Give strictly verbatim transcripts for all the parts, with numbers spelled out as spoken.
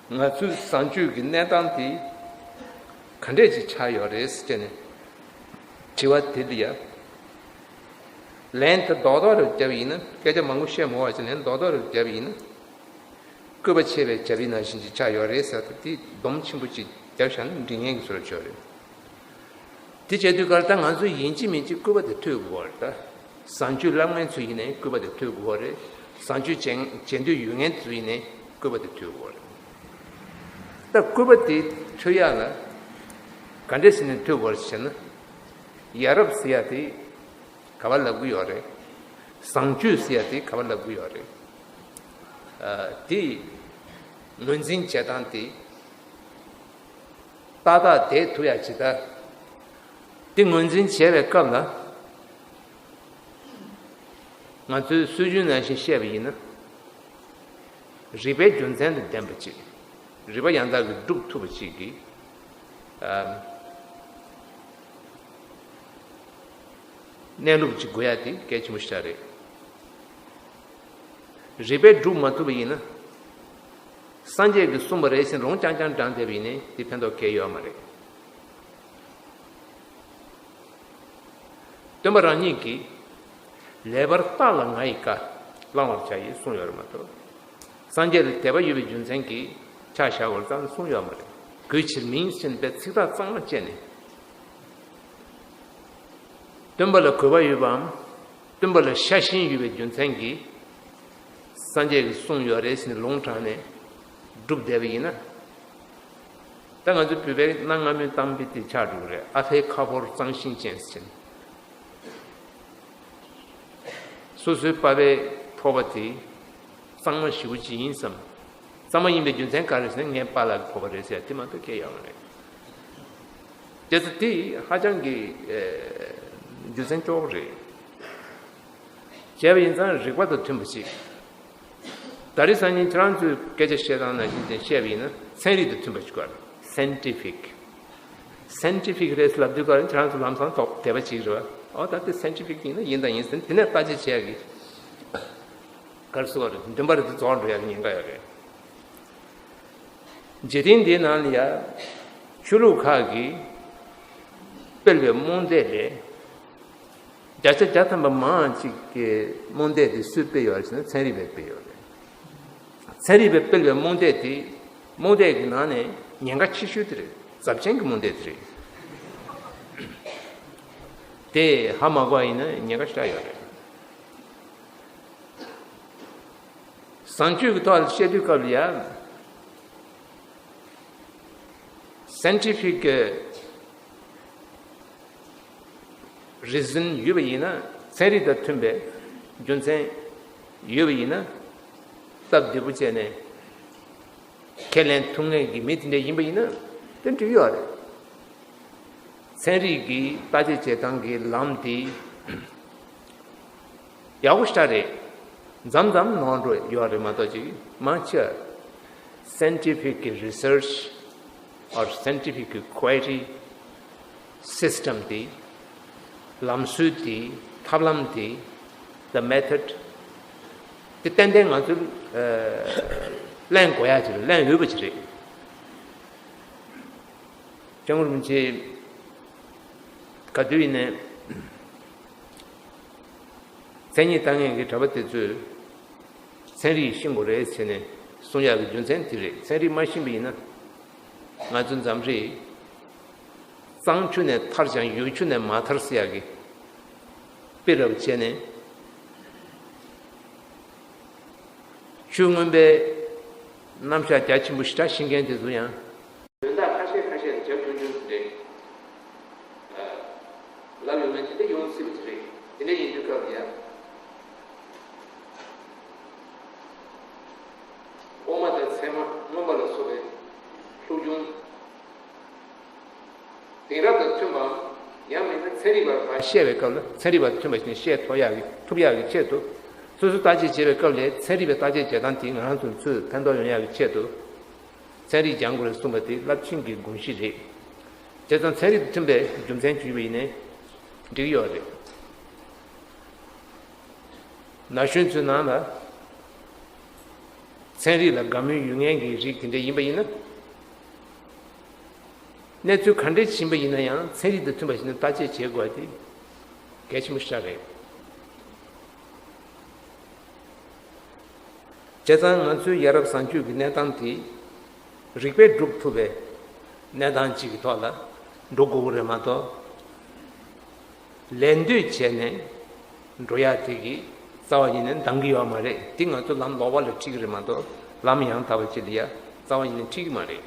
ང་ཚོའི་བཟང་སྤྱོད་ཀྱི་གནས་སྟངས་དེ་ག་འདྲས་ཅིག་ཆགས་ཡོད་རེད་ཟེར་ནས་དྲི་བ་དེ་ལ་ཡ། ལན་དེ་རྡོག་རྡོག་རེ་བརྒྱབ་ཡིན་ན། སྐད་ཆ་མང་པོ་བཤད་མ་དགོས་པ་ཅིག་ལན་རྡོག་རྡོག་རེ་བརྒྱབ་ཡིན་ན། སྐུད་པ་ཆད་པའི་རྒྱབ་རི་ནང་བཞིན་ཅིག་ཆགས་ཡོད་རེད་ཟེར་ཏེ། དེ་སྡོམ་ཆེན་པོ་ཅིག་བརྒྱབ་བཞག་ན་འགྲིག་ངེས་ཀྱི་བཟོ་འདྲ་ཅིག་ཡོད་རེད། དེ་བྱས་དུས་ཀར་ད་ང་ཚོ་ཡིན་གཅིག་མིན་གཅིག་སྐུད་པ་དེ་མཐུད་དགོས་པ་རེད། ད་བཟང་སྤྱོད་བསླབ་མཁན་ཚོ་ཡིན་ནའི་སྐུད་པ་དེ་མཐུད་དགོས་པ་རེད། བཟང་སྤྱོད་བྱེད་བྱེད་འདོད་ཡོད་མཁན་ཚོ་ཡིན་ནའི་སྐུད་པ་དེ་མཐུད་དགོས་པ་རེད། ད་སྐུད་པ་དེ་མཐུད་ཡག་ལ་ག་འདྲས་བྱས་ནས་མཐུད་དགོས་པ་རེད་ཟེར་ན། ཡ་རབས་ཟེར་ཡག་དེ་ག་པར་ལབ་ཀྱི་ཡོད་རེད། བཟང་སྤྱོད་ཟེར་ཡག་དེ་ག་པར་ལབ་ཀྱི་ཡོད་རེད། ཨ། དེ་ངོས་འཛིན་བྱེད་སྟངས་དེ་ཏག་ཏག་བསྡད་ཐུབ་ཡག་ཅིག་ད། དེ་ངོས་འཛིན་བྱེད་པའི་སྐབས་ལ། ང་ཚོའི་སྲོལ་རྒྱུན་ནང་བཞིན་བཤད་པ་ཡིན་ན། རིགས་པའི་རྒྱུ་མཚན་དང་ལྡན་པ་ཅིག་རིགས་པ་ཡང་དག་གིས་སྒྲུབ་ཐུབ་པ་ཅིག་གི། ཨ། གནས་ལུགས་ཅིག་དགོས་ཡ་དེ་གལ་ཆེན་པོ་ཞིག་རེད། རིགས་པས་སྒྲུབ་མ་ཐུབ་པ་ཡིན་ན། སངས་རྒྱས་ཀྱིས་གསུངས་པ་རེད་ཟེར་རོང་རྐྱང་རྐྱང་བགྲངས་བསྡད་པ་ཡིན་ནའི་དེ་ཕན་ཐོགས་གང་ཡང་ཡོད་མ་རེད། སྟོན་པ་རང་ཉིད་ཀྱིས། ལེགས་པར་བརྟགས་ལ་ང་ཡི་བཀའ། བླང་བར་བྱ་ཡིས་གསུངས་ཡོད་རེད་མ་གཏོགས། སངས་རྒྱས་ལ་དད་པ་ཡོད་པའི་རྒྱུ་མཚན་གྱིས་ཕྱག་བཞག་དགོས་ཙམ་གསུངས་ཡོད་མ་རེད། གུས་ཕྱིར་མིན་ཟེར་ནས་ཚིག་ཐག་གཙང་མ་བཅད་ནས། སྟོན་པ་ལ་གུས་པ་ཡོད་པའམ། སྟོན་པ་ལ་ཤ་ཞེན་ཡོད་པའི་རྒྱུ་མཚན་གྱིས། སངས་རྒྱས་ཀྱིས་གསུངས་ཡོད་རེད་ཟེར་ནས་ལུང་དྲངས་ནས་སྒྲུབ་བསྡད་པ་ཡིན་ན། ད་ང་ཚོའི་བོད་པའི་གནའ་སྔ་མོའི་གཏམ་དཔེ་དེ་ཆགས་འགྲོ་གི་རེད། ཨ་ཕའི་ཁ་ཕོར་གཙང་ཞིང་ཅན་ཟེར་ནས། སོ་སོའི་པ་ཕའི་ཕོར་པ་དེ་གཙང་མ་ཞེ་པོ་ཅིག་ཡིན་བསམ། གཙང་མ་ཡིན་པའི་རྒྱུ་མཚན་ག་རེ་ཟེར་ན། ངའི་པཱ་ལགས་ཀྱི་ཕོར་པ་རེད་ཟེར་དེ་མ་གཏོགས་སྐད་ཡོད་མ་རེད། བྱས་ཙང་དེ་ཧ་ཅང་གི་ཨེ། རྒྱུ་མཚན་སྐྱོ་པོ་རེད། བྱས་པ་ཡིན་ཙང་རིགས་པ་དང་མཐུན་པ་ཞིག་ད་རེས་སང་ཉིན་ཁྱེད་རང་ཚོས་སྐད་ཆ་བཤད་སྟངས་ནང་བཞིན་ཅན་བཤད་པ་ཡིན་ན། ཚན་རིག་དང་མཐུན་པ་ཞིག་དགོས། སའིན་ཊི་ཕིག་སའིན་ཊི་ཕིག་རེད་ལབ་དུས་ཀ་ཁྱེད་རང་ཚོ་ལམ་སང་ཐོག་དད་པ་བྱེད་ཀྱི་རེད་པ། ཨོ་ད་དེ་སའིན་ཊི་ཕིག་ཡིན་ན་ཡིན་དང་ཡིན་ཟེར་ནས་དེ་ནས་བརྟག་དཔྱད་བྱེད་ཡག་གི། ག་རེ་ཟེར་དགོས་རེད། འདུན་པ་རེད་དེ་རྫོགས་འགྲོ་ཡག་གི་ཉེན་ཁ་ཡོད་རེད། འཇིག་རྟེན་འདིའི་ནང་ལ་ཡ། ཆོས་ལུགས་ཁག་གིས་སྤེལ་བའི་རྨོངས་དད་ལས། བརྒྱ་ཆ་བརྒྱ་ཐམ་པ་མང་ཅིག་གིས་རྨོངས་དད་དེ་སུས་སྤེལ་ཡོད་རེད་ཟེར་ན། ཚན་རིག་པས་སྤེལ་ཡོད་རེད། ཚན་རིག་པས་སྤེལ་བའི་རྨོངས་དད་དེ། རྨོངས་དད་ཀྱི་ནང་ནས་ཉེན་ཁ་ཆེ་ཤོས་དེ་རེད། ཚབས་ཆེན་གྱི་རྨོངས་དད་དེ་རེད། དེ་ཧ་མ་གོ་བ་ཡིན་ན་ཉེན་ཁ་ཞེ་དྲག་ཡོད་རེད། བཟང་སྤྱོད་ཀྱི་ཐོག་ལ་བཤད་དུས་སྐབས་ལ་ཡ། སའིན་ཊི་ཕིག་གི་རི་ཟིན་ཡོད་པ་ཡིན་ན། ཚན་རིག་དང་མཐུན་པའི་རྒྱུ་མཚན་ཡོད་པ་ཡིན་ན། སྟབས་བདེ་པོ་བྱས་ནས་ཁས་ལེན་ཐུབ་མཁན་གྱི་མི་དེ་འདྲ་ཡིན་པ་ཡིན་ན་དེ་འགྲིག་ཡོད་རེད། ཚན་རིག་གི་བརྟག་དཔྱད་བྱེད་སྟངས་ཀྱི་ལམ་དེ་ཡག་པོ་ཞེ་དྲག་རེད། མཚམས་མཚམས་ནོར་འགྲོ་ཡོད་རེད་མ་གཏོགས་ཅིག་མང་ཆེ་བ་སའིན་ཊི་ཕིག་གི་རི་སར་ཆི་ཨོར་སའིན་ཊི་ཕིག་གི་ཁུ་ཨེ་རི་སིས་ཊམ་དེ། ལམ་སྲོལ་དེ། ཐབས་ལམ་དེ། the method དེ་ཏན་ཏན་ང་ཚོས་ཨ་གླེང་དགོས་ཡག་ཅིག་རེད། གླེང་འོས་པ་ཅིག་རེད། སྐྱབས་མགོན་རིན་པོ་ཆེ་ག་དུས་ཡིན་ནའི་མཚན་ཉིད་ལྟ་མཁན་གྱི་གྲྭ་པ་དེ་ཚོས་ཚན་རིག་ཤེས་དགོས་རེད་ཟེར་ནས་གསུང་ཡག་གི་རྒྱུ་མཚན་དེ་རེད། ཚན་རིག་མ་ཤེས་པ་ཡིན་ན། ང་ཚོ་འཛམ་རིག་གཙང་ཆུ་ནས་ཐར་ཀྱང་ཡུལ་ཆུ་ནས་མ་ཐར་ཟེར་ཡག་གི་དཔེ་རབ་བྱས་ནས། ཆུ་སྔོན་པའི་རྣམ་གཞག་རྒྱ་ཆེན་པོ་ཞེ་དྲག་ཤེས་མཁན་དེ་ཚོ་ཡང་། དོན་དག་ཁ་ཤས་ཁ་ཤས་ལ་རྒྱབ་ཆུང་ཆུང་དེ་འདྲའི་ལབ་ཡོང་ན་དེ་འདྲ་ཡོང་སྲིད་པ་ཅིག་རེད། དེ་འདྲ་ཡིན་དུས་སྐབས་ལ་ཡང་། འོ་མ་དང་ཚལ་མ་རྔོན་པ་ལ་སོགས་པའི་ལྷུག་རྒྱུན་དེང་རབས་དང་མཐུན་པའམ། ཡང་མིན་ན་ཚན་རིག་པར་བཤད་པའི་སྐབས་ལ་ཚན་རིག་པ་མཐུན་པ་ཞིག་བཤད་ཐུབ་ཡག་གི་ཐུབ་ཡག་གི་ཆེད་དུ། སོ་སོ་བརྟག་དཔྱད་བྱེད་པའི་སྐབས་ལ་ཚན་རིག་པའི་བརྟག་དཔྱད་བྱེད་སྟངས་དེ་ང་རང་ཚོ་ཚོས་ཕན་ཐོགས་ཡོང་ཡག་གི་ཆེད་དུ། ཚན་རིག་སྦྱང་དགོས་རེད་གསུངས་པ་དེ་རླབས་ཆེན་གྱི་དགོངས་གཞི་རེད། བྱས་ཙང་ཚན་རིག་དང་མཐུན་པའི་རྒྱུ་མཚན་ཅིག་ཡོད་པ་ཡིན་ནའི་འགྲིག་ཡོད་རེད། ན་གཞོན་ཚོའི་ནང་ལ་ ཚན་རིག་ལ་དགའ་མོས་ཡོད་མཁན་གྱི་རིགས་དེ་འདྲ་ཡིན་པ་ཡིན་ན། གནས་ཚུལ་ག་འདྲ་ཞིག་ཡིན་པ་ཡིན་ན་ཡང་ཚན་རིག་དང་མཐུན་པ་ཞིག་ནས་བརྟག་དཔྱད་བྱེད་དགོས་པ་དེ་གལ་ཆེན་པོ་ཞིག་རེད། བྱས་ཙང་ང་ཚོའི་ཡ་རབས་བཟང་སྤྱོད་ཀྱི་གནས་སྟངས་དེ་རིགས་པས་སྒྲུབ་ཐུབ་པའི་གནས་སྟངས་གཅིག་གི་ཐོག་ལ་འགྲོ་དགོས་ཀྱི་རེད་མ་གཏོགས། ལད་ཟློས་བྱས་ནས་འགྲོ་ཡག་དེ་གི་རྩ་བ་ཉིད་ནས་འདང་གི་ཡོད་མ་རེད། དེ་ང་ཚོ་ལམ་ལོག་པ་ལ་ཁྲིད་ཀྱི་རེད་མ་གཏོགས་ལམ་ཡང་དག་པ་ཅིག་ལ་ཡ་རྩ་བ་ཉིད་ནས་ཁྲིད་ཀྱི་མ་རེད།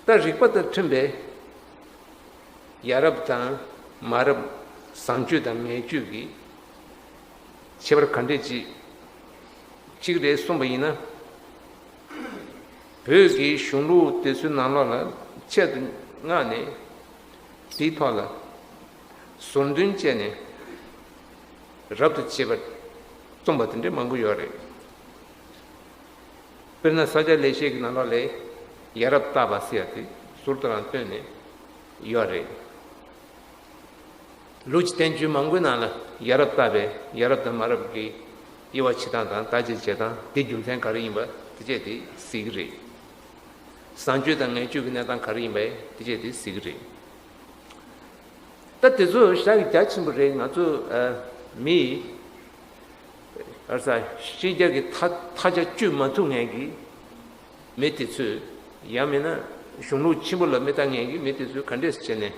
ད་རིགས་པ་དང་མཐུན་པའི་ཡ་རབས་དང་མ་རབས་བཟང་སྤྱོད་དང་ངན་སྤྱོད་ཀྱི་ཁྱད་པར་ག་འདྲས་ཅིག་ཅིག་རེད་གསུངས་པ་ཡིན་ན། བོད་ཀྱི་གཞུང་ལུགས་དེ་ཚོའི་ནང་ལོགས་ལ་ཆེད་དུ་མངགས་ནས་དེའི་ཐོག་ལ་ཟུར་འདོན་བྱས་ནས་རབ་ཏུ་བྱེད་པར་རྩོམ་པ་དེ་འདྲ་མང་པོ་ཡོད་རེད། དཔེར་ན་ས་སྐྱ་ལེགས་བཤད་ཀྱི་ནང་ལོགས་ལ་ཡ་རབས་བརྟག་པ་ཟེར་ཡ་དེ་ཟུར་དུ་རང་བཏོན་ནས་ཡོད་རེད། ལུགས་ཀྱི་བསྟན་བཅོས་མང་པོའི་ནང་ལ་ཡ་རབས་བརྟག་པའི་ཡ་རབས་དང་མ་རབས་ཀྱི་དབྱེ་བ་ཕྱེ་སྟངས་དང་བརྟག་དཔྱད་བྱེད་སྟངས་དེ་རྒྱུ་མཚན་ག་རེ་ཡིན་པ་དེ་བཅས་དེ་གཟིགས་ཀྱི་རེད། བཟང་སྤྱོད་དང་ངན་སྤྱོད་ཀྱི་གནས་སྟངས་ག་རེ་ཡིན་པ་དེ་བཅས་དེ་གཟིགས་ཀྱི་རེད། ད་དེ་ཚོ་ཞེ་དྲག་གི་རྒྱ་ཆེན་པོ་རེད། ང་ཚོ་ཨ་མི་ཨ་ས་ཤེས་རྒྱ་གི་མཐའ་མཐའ་རྒྱ་གཅོད་མ་ཐུབ་མཁན་གྱི་མི་དེ་ཚོས། ཡང་མིན་ན་གཞུང་ལུགས་ཆེན་པོ་ལ་མི་ལྟ་མཁན་གྱི་མི་དེ་ཚོས་ག་འདྲས་བྱས་ནས་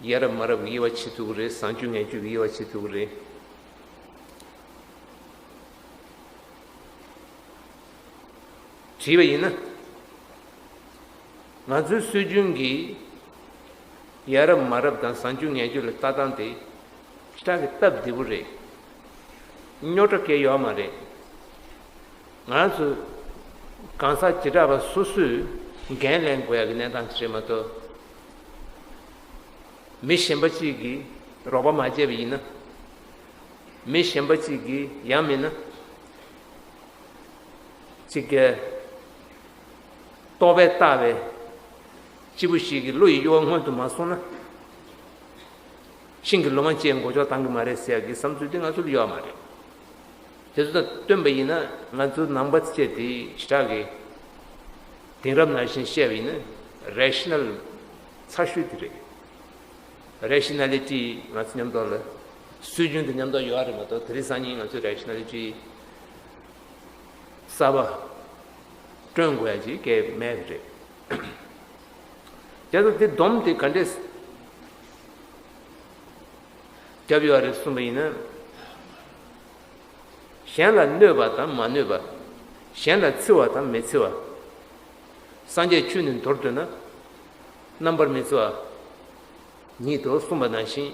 ཡ་རབས་མ་རབས་ཀྱི་དབྱེ་བ་ཕྱེ་ཐུབ་ཀྱི་རེད། བཟང་སྤྱོད་ངན་སྤྱོད་ཀྱི་དབྱེ་བ་ཕྱེ་ཐུབ་ཀྱི་རེད། དྲིས་པ་ཡིན་ན། ང་ཚོའི་སྲོལ་རྒྱུན་གྱི་ཡ་རབས་མ་རབས་དང་བཟང་སྤྱོད་ངན་སྤྱོད་ལ་ལྟ་སྟངས་དེ་ཞེ་དྲག་གི་སྟབས་བདེ་པོ་རེད། རྙོག་དྲ་གང་ཡང་ཡོད་མ་རེད། ང་རང་ཚོ་གང་ཟག་བྱེ་བྲག་པ་སོ་སོས་འགན་ལེན་དགོས་ཡག་གི་གནས་སྟངས་ཅིག་རེད་མ་གཏོགས། མི་གཞན་པ་གཅིག་གིས་རོགས་པ་མ་བྱས་པ་ཡིན་ན། མི་གཞན་པ་གཅིག་གིས་ཡང་མིན་ན། གཅིག་གིས་རྟོག་པས་བཏགས་པའི་སྐྱེས་བུ་ཞིག་གི་བློ་ཡི་གཡོ་བ་སྔོན་དུ་མ་སོང་ན། ཤིང་གི་ལོ་མ་བཅས་མགོ་ལྕོག་བཏང་གི་མ་རེད་ཟེར་ཡག་གི་བསམ་ཚུལ་དེ་ང་ཚོ་ལ་ཡོད་མ་རེད། དེ་ཚོ་དང་བསྟུན་པ་ཡིན་ན་ང་ཚོ་ནང་པ་བཅས་དེ་ཞེ་དྲག་གི་དེང་རབས་ནང་བཞིན་བཤད་པ་ཡིན་ན་རེ་ཤི་ནལ་ཚ་ཤོས་དེ་རེད། རེ་ཤི་ནལ་ལི་ཊི་ང་ཚོ་མཉམ་དུ་ལ་སྲོལ་རྒྱུན་དེ་མཉམ་དུ་ཡོད་རེད་མ་གཏོགས་དེ་རིང་སང་ཉིན་ང་ཚོ་རེ་ཤི་ནལ་ལི་ཊི་གསར་པ་བསྐྲུན་དགོས་ཡ་ཅིག་གས་མེད་པ་རེད། རྒྱ་ཚོ་དེ་སྡོམ་དེ་ག་འདྲས་རྒྱབ་ཡོད་རེད་གསུངས་པ་ཡིན་ན། གཞན་ལ་གནོད་པ་དང་མ་གནོད་པ། གཞན་ལ་འཚེ་བ་དང་མི་འཚེ་བ། སངས་རྒྱས་ཆོས་ནི་མདོར་བསྡུ་ན། རྣམ་པར་མི་འཚེ་བ་ཉིད་དོ་གསུངས་པ་ནང་བཞིན།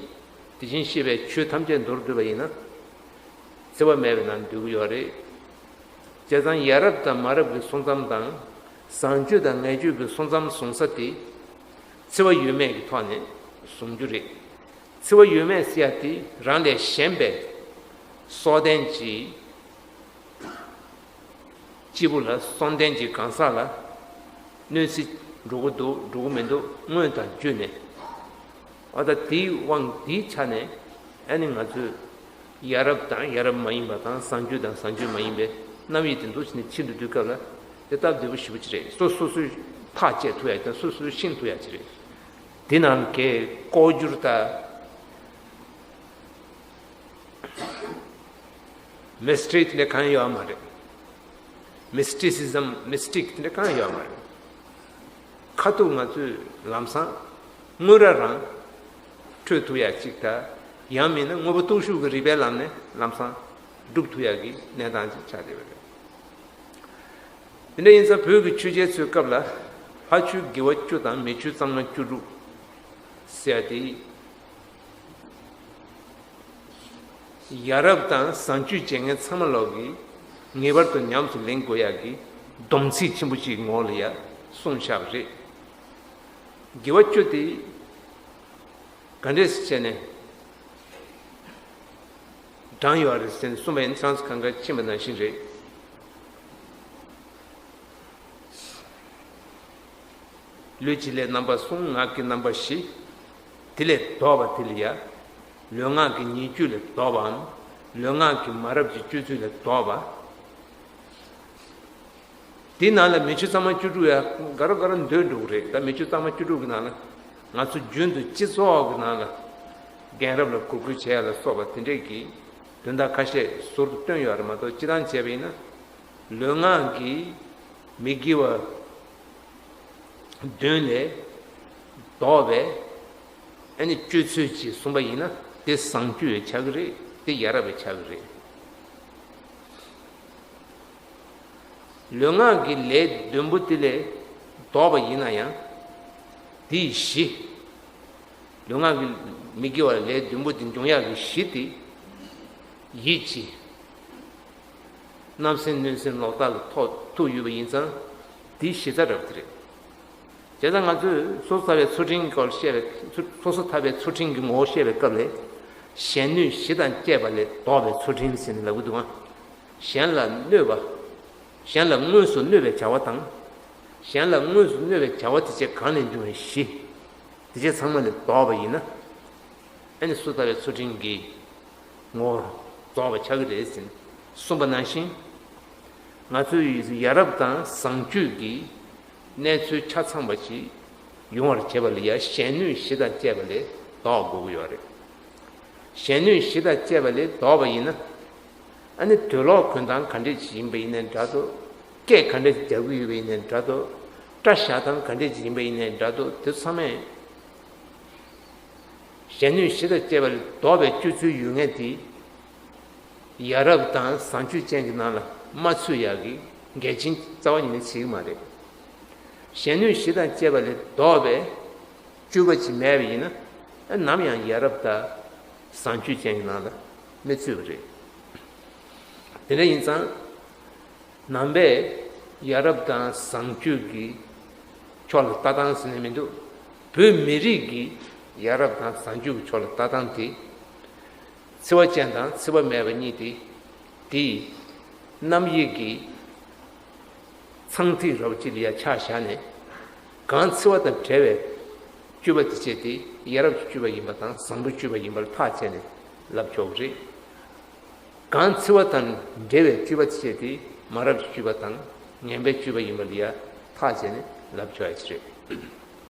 དེ་བཞིན་གཤེགས་པའི་ཆོས་ཐམས་ཅད་མདོར་བསྡུས་པ་ཡིན་ན། འཚེ་བ་མེད་པའི་ནང་འདུས་ཀྱི་ཡོད་རེད། བྱས་ཙང་ཡ་རབས་དང་མ་རབས་ཀྱི་སོང་ཙམ་དང་། བཟང་སྤྱོད་དང་ངན་སྤྱོད་ཀྱི་སོང་ཙམ་བཟུང་ས་དེ། འཚེ་བ་ཡོད་མེད་ཀྱི་ཐོག་ནས་བཟུང་རྒྱུ་རེད། འཚེ་བ་ཡོད་མེད་ཟེར་ཡ་དེ་རང་ལས་གཞན་པའི་སྲོག་ལྡན་གྱི་སྐྱེས་བུ་ལ་སྲོག་ལྡན་གྱི་གང་ཟག་ལ་གནོད་འཚེ་འགྲོ་གི་འདུག་འགྲོ་གི་མི་འདུག་སྔོན་དང་བརྒྱུད་ནས། ཨ་ད་དེའི་དབང་དེའི་ཆ་ནས་ཨ་ནི་ང་ཚོས་ཡ་རབས་དང་ཡ་རབས་མ་ཡིན་པ་དང་བཟང་སྤྱོད་དང་བཟང་སྤྱོད་མ་ཡིན་པའི་རྣམ་དབྱེ་དེ་ཚོ་ཕྱེ་ནས་ཕྱེ་འགྲོ་དུས་སྐབས་ལ་དེ་སྟབས་བདེ་པོ་ཞེ་པོ་ཅིག་རེད། སོ་སོ་སོས་ཐག་བཅད་ཐུབ་ཡ་དང་སོ་སོས་ཤེས་ཐུབ་ཡ་ཅིག་རེད། དེ་ནང་གི་ལྐོག་གྱུར་དང་མི་སི་ཊི་རི་དེ་འདྲ་གང་ཡང་ཡོད་མ་རེད། མི་སི་ཊི་སི་ཛམ་མི་སི་ཊིག་དེ་འདྲ་གང་ཡང་ཡོད་མ་རེད། ཁ་ཐུག་ང་ཚོས་ལམ་སང་དངོས་ར་རང་འཕྲོད་ཐུབ་ཡ་གཅིག་དང་། ཡང་མིན་ན་དངོས་པོ་སྟོབས་ཤུགས་ཀྱི་རིགས་པའི་ལམ་ནས་ལམ་སང་སྒྲུབ་ཐུབ་ཡ་གི་གནས་སྟངས་ཅིག་ཆགས་བསྡད་པ་རེད། དེ་འདྲ་ཡིན་ཙང་བོད་ཀྱི་ཆོས་རྒྱལ་ཚོའི་སྐབས་ལ་ཕ་ཆོས་དགེ་བ་བཅུ་དང་མི་ཆོས་གཙང་མ་བཅུ་དྲུག་ཟེར་ཡ་དེ། ཡ་རབས་དང་བཟང་སྤྱོད་བྱེད་མཁན་ཚང་མ་ལོག་གིས་ངེས་པར་དུ་ཉམས་སུ་ལེན་དགོས་ཡག་གི་སྡོམ་ཚིག་ཆེན་པོ་གཅིག་ངོ་ལ་ཡ་གསུངས་བཞག་པ་རེད། དགེ་བ་བཅུ་དེ་ག་འདྲས་སེ་བྱས་ནས་བགྲངས་ཡོད་རེད་ཟེར་ནས་གསུངས་པ་ཡིན་ན་ཆང་ས་གང་ག་ཕྱིན་པ་ནང་བཞིན་རེད། ལུས་ཀྱི་ལས་རྣམ་པ་གསུམ། ངག་གི་རྣམ་པ་བཞི། དེ་ལས་ལྡོག་པ་དེ་ལ་ཡ། ལུས་ངག་གི་ཉེས་སྤྱོད་ལས་ལྡོག་པའམ། ལུས་ངག་གི་མ་རབས་ཀྱི་སྤྱོད་ཚུལ་ལས་ལྡོག་པ། དེའི་ནང་ལ་མི་ཆོས་གཙང་མ་བཅུ་དྲུག་ཡང་ག་རེ་ག་རེ་འདོད་འགྲོ་གི་རེད། ད་མི་ཆོས་གཙང་མ་བཅུ་དྲུག་གི་ནང་ལ་ང་ཚོ་རྒྱུན་དུ་སྤྱི་ཚོགས་ཀྱི་ནང་ལ་རྒན་རབས་ལ་གུས་བཀུར་བྱེད་ཡ་ལ་སོགས་པ་དེ་འདྲས་ཀྱི་དོན་དག་ཁ་ཤས་ཟུར་དུ་བཏོན་ཡོད་རེད་མ་གཏོགས། སྤྱིར་བཏང་བྱས་པ་ཡིན་ན་ལུས་ངག་གི་མི་དགེ་བ་བདུན་ལས་ལྡོག་པའི་ཨ་ནི་སྤྱོད་ཚུལ་ཅིག་གསུངས་པ་ཡིན་ན་དེ་བཟང་སྤྱོད་ཆགས་ཀྱི་རེད། དེ་ཡ་རབས་ཆགས་ཀྱི་རེད། ལུས་ངག་གི་ལས་བདུན་པོ་དེ་ལས་ལྡོག་པ་ཡིན་ན་ཡང་དེའི་གཞི། ལུས་ངག་གི་མི་དགེ་བ་ལས་བདུན་པོ་དེ་འབྱུང་ཡག་གི་གཞི་དེ་ཡིད་ཀྱི་བརྣབ་སེམས་གནོད་སེམས་ལོག་ལྟ་ལ་ཐོགས་ཐུག་ཡོད་པ་ཡིན་ཙང་དེའི་གཞི་རྩ་རབ་དེ་རེད། བྱས་ཙང་ང་ཚོས་སོ་སོ་ཐར་པའི་ཚུལ་ཁྲིམས་ཀྱི་སྐོར་བཤད་པའི་སོ་སོ་ཐར་པའི་ཚུལ་ཁྲིམས་ཀྱི་ངོ་བོ་བཤད་པའི་སྐབས་ལ་གཞན་གནོད་གཞི་དང་བཅས་པ་ལས་ལྡོག་པའི་ཚུལ་ཁྲིམས་ཟེར་ནས་ལབ་ཀྱི་འདུག་ཨང་། གཞན་ལ་གནོད་པ། གཞན་ལ་དངོས་སུ་གནོད་པའི་བྱ་བ་དང་། གཞན་ལ་དངོས་སུ་གནོད་པའི་བྱ་བ་དེ་བཅས་གང་ལས་འབྱུང་བའི་གཞི། དེ་བཅས་ཚང་མ་ལས་ལྡོག་པ་ཡིན་ན། ཨ་ནི་སོ་སོ་ཐར་པའི་ཚུལ་ཁྲིམས་ཀྱི་ངོ་བོར་རྫོགས་པ་ཆགས་ཀྱི་རེད་ཟེར་གསུངས་པ་ནང་བཞིན། ང་ཚོའི་ཡ་རབས་དང་བཟང་སྤྱོད་ཀྱི་གནས་ཚུལ་ཆ་ཚང་པ་ཞིག་ཡོང་བར་བྱེད་པ་ལ་ཡ་གཞན་གནོད་གཞི་དང་བཅས་པ་ལས་ལྡོག་དགོས་ཀྱི་ཡོད་རེད། གཞན་གནོད་གཞི་དང་བཅས་པ་ལས་ལྡོག་པ་ཡིན་ན། ཨ་ནི་དུག་ལོག་གོན་སྟངས་ག་འདྲས་ཞིག་ཡིན་པ་ཡིན་ནའི་འདྲ་འདུག་སྐད་ག་འདྲས་ཞིག་རྒྱག་གི་ཡོད་པ་ཡིན་ནའི་འདྲ་འདུག་སྐྲ་བཞར་སྟངས་ག་འདྲས་ཞིག་ཡིན་པ་ཡིན་ནའི་འདྲ་འདུག་དེ་ཚང་མས་གཞན་གནོད་གཞི་དང་བཅས་པ་ལས་ལྡོག་པའི་སྤྱོད་ཚུལ་ཡོད་མཁན་དེ། ཡ་རབས་དང་བཟང་སྤྱོད་ཅན་གྱི་ནང་ལ་མ་ཚུད་ཡག་གི་འགལ་རྐྱེན་རྩ་བ་ཉིད་ནས་བྱེད་ཀྱི་མ་རེད། གཞན་གནོད་གཞི་དང་བཅས་པ་ལས་ལྡོག་པའི་སྤྱོད་པ་ཅིག་མེད་པ་ཡིན་ན། ནམ་ཡང་ཡ་རབས་དང་བཟང་སྤྱོད་ཅན་གྱི་ནང་ལ་མི་ཚུད་པ་རེད། དེ་འདྲ་ཡིན་ཙང་། ནང་པས་ཡ་རབས་དང་བཟང་སྤྱོད་ཀྱི་ཕྱོགས་ལ་ལྟ་སྟངས་ཟེར་ནས་མི་འདུག་བོད་མི་རིགས་ཀྱི་ཡ་རབས་དང་བཟང་སྤྱོད་ཀྱི་ཕྱོགས་ལ་ལྟ་སྟངས་དེ། འཚེ་བ་ཅན་དང་འཚེ་བ་མེད་པ་གཉིས་ཏེ། དེའི་རྣམ་དབྱེ་གི་ཚངས་ཐིག་རབ་ཅིག་ལ་ཡ་ཆ་བཞག་ནས། གང་འཚེ་བ་དང་བྲལ་བའི་སྤྱོད་པ་དེ་བྱས་ཏེ་ཡ་རབས་ཀྱི་སྤྱོད་པ་ཡིན་པ་དང་བཟང་པོའི་སྤྱོད་པ་ཡིན་པར་ཐག་བཅད་ནས་ལབ་ཆོག་གི་རེད། གང་འཚེ་བ་དང་འབྲེལ་བའི་སྤྱོད་པ་དེ་བྱས་ཏེ་མ་རབས་ཀྱི་སྤྱོད་པ་དང་ངན་པའི་སྤྱོད་པ་ཡིན་པ་ལ་ཡ་ཐག་བཅད་ནས་ལབ་ཆོག་ཡ་ཅིག་རེད།